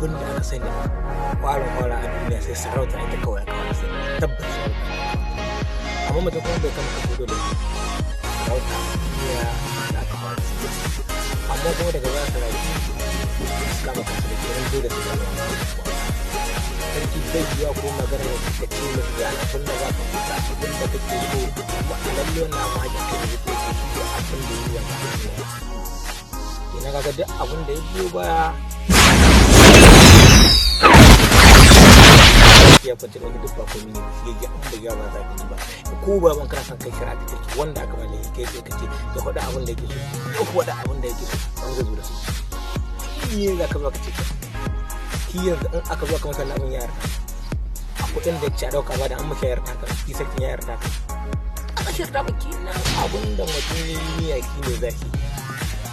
abin da aka sani kwarin kwara a duniya sai sarauta ita kawai aka wani sani tabbas sarauta. Amma mutum kuma bai kama ka dole sarauta duniya da aka fara su, amma kuma daga baya sarauta su kama kansu da kenan dole su zama wani abubuwa. Sarki bai yiwa ko magana da ka ce masu ga abin da za ka fita, abin da kake so, kuma a lalle wannan abu hanyar kai da zai ce shi ne abin da ya yi ba kenan. Kaga duk abin da ya biyo baya ya kwanci da duk ba komai ne shi ya an bai yawa za ka ji ba. Ko ba ban kana son kai shari'a ta kirki wanda aka ba laifi kai sai ka ce ya faɗa abin da yake so, ya faɗa abin da yake so, an zai zo da su shi ne za ka zo ka ce shi yanzu in aka zo ka masa abin ya yarda a kuɗin da ci a ɗauka ba da an masa yarda ka shi sarkin ya yarda ka aka shirta ba kenan. Abin da mutum ya yi niyya shi ne zafi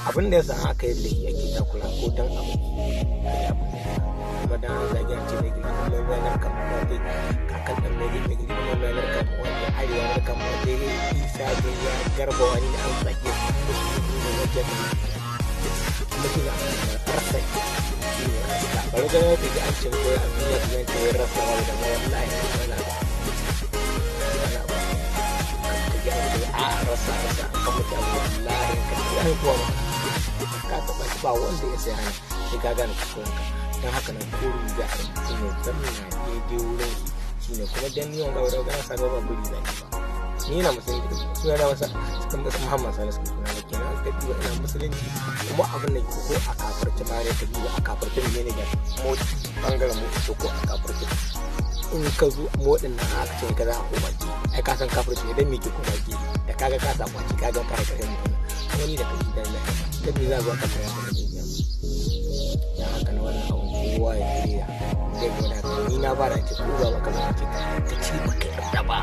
abin da ya sa aka yi laifi ake takura ko dan abu kai abin da ya kuma dan an zagi an ce mai gari kuma mai narka mu wanda kakan dan mai gari mai gari kuma mai narka mu wanda arewa narka mu wanda isa da ya garba wani an zage musu da wajen kuma shi ne rasa shi ne rasa bari ganin wata ji an ce ko a duniya kuma ce wai rasa wani da mai wallahi wani abu wani abu ka ji an ce a rasa rasa kan mutu abu wallahi ka ji an kuwa ka taɓa shi ba wanda ya sai hana sai ka gane kuskurenka. Don haka nan korin da a mutum ya zamna daidai wurin shi ne kuma dan yawan gaba da gana sabon ba guri zaki ba. Ni na musulunci suna na masa suka masa Muhammad Salisu suka suna na kenan suka diba ina musulunci kuma abin da ko a kafarci ma ne ka diba a kafarci ne ne ga mu bangaren mu to ko a kafarci in ka zo mu waɗannan aka ce ka za a koma ki ai ka san kafirci idan me ke koma ki da kaga ka sa kwaci ka ga kare kare mu kuma ni da kaji dan lafiya dan me za a zo ka kare ka da dan haka na wannan abun kowa ya shirya zai ga wani ni na fara ce ko ba ka ce ka ce baka yarda ba.